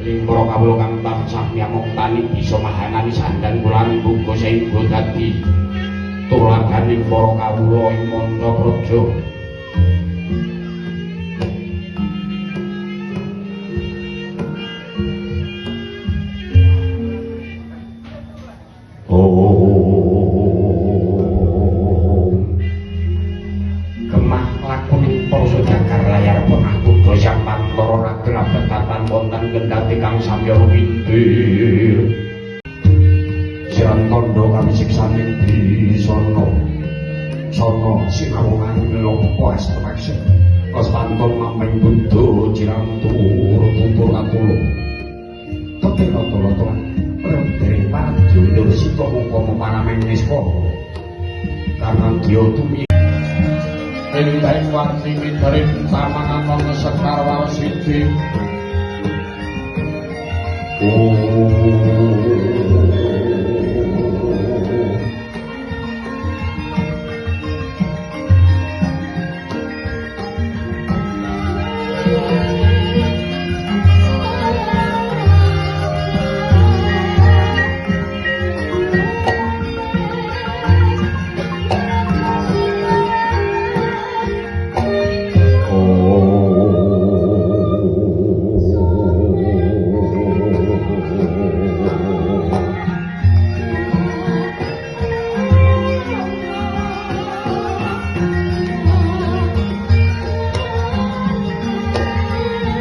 Ing para kawula kang tansah nyamoktani bisa mahanani sandan kula buka saengga dadi tuladaning para kawula ing manca praja. Gemah lakuning para jagar layar pernah buddha samantara ragil betatan wonten kendhati kang samya rumintir. Siran tandha kamisiksaning bisana sana sinawungan lopo astmaksa kaspanton mamping buddha cirantur tutur katulung tetir rata-rata dereng parajulur sita mungkama paramenispa karena dia tumi ing daeng warni midarin tamangan sekar warsiti.